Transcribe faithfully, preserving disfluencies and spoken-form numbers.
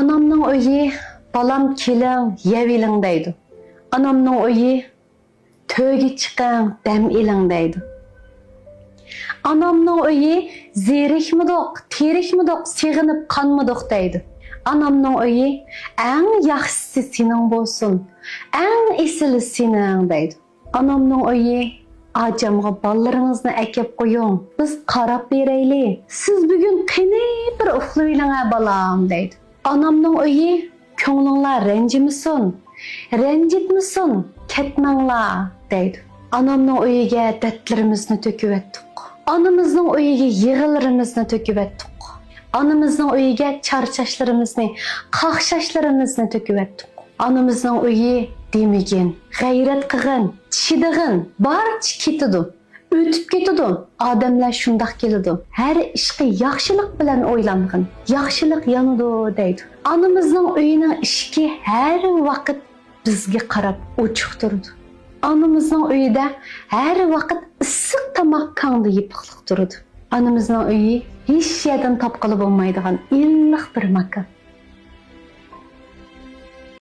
ئانامنىڭ ئۆيى، بالام كېلىڭ، يەۋېلىڭ دەيدۇ. ئانامنىڭ ئۆيى، تۆگە چىقىڭ، دەم ئېلىڭ دەيدۇ. ئانامنىڭ ئۆيى، زېرىكمىدۇق، تېرىكمىدۇق، سېغىنىپ قانمىدۇق دەيدۇ. ئانامنىڭ ئۆيى، ئەڭ ياخشىسى سېنىڭ بولسۇن، ئەڭ ئېسىلى سېنىڭ دەيدۇ. ئانامنىڭ ئۆيى، ئاچامغا بالىلىرىڭىزنى ئەكەپ قويۇڭ، بىز قاراپ بېرەيلى. سىز بۈگۈن قېنى بىر ئۇخلىۋېلىڭە بالام دەيدۇ. ئانامنىڭ ئۆيى، كۆڭلۈڭلار رەنجىمىسۇن، رەنجىتمىسۇن، كەتمەڭلار دەيدۇ. ئانامنىڭ ئۆيىگە دەردلىرىمىزنى تۆكۈۋەتتۇق. ئانىمىزنىڭ ئۆيىگە يىغىلىرىمىزنى تۆكۈۋەتتۇق. ئانىمىزنىڭ ئۆيىگە چارچاشلىرىمىزنى، قاقشاشلىرىمىزنى تۆكۈۋەتتۇق. ئانىمىزنىڭ ئۆيى دېمىگىن، غەيرەت قىلغىن، چىدىغىن، بارچە كېتىدۇ. ئۆتۈپ كېتىدۇ. ئادەملەر شۇنداق كېلىدۇ. ھەر ئىشقا ياخشىلىق بىلەن ئويلانغىن. ياخشىلىق يانىدۇ دەيدۇ. ئانىمىزنىڭ ئۆيىنىڭ ئىشىكى ھەر ۋاقىت بىزگە قاراپ ئوچۇق تۇرىدۇ. ئانىمىزنىڭ ئۆيىدە ھەر ۋاقىت ئىسسىق تاماق كاڭدا يېپىقلىق تۇرىدۇ. ئانىمىزنىڭ ئۆيى ھېچ يەردىن تاپقىلى بولمايدىغان ئىللىق بىر ماكان.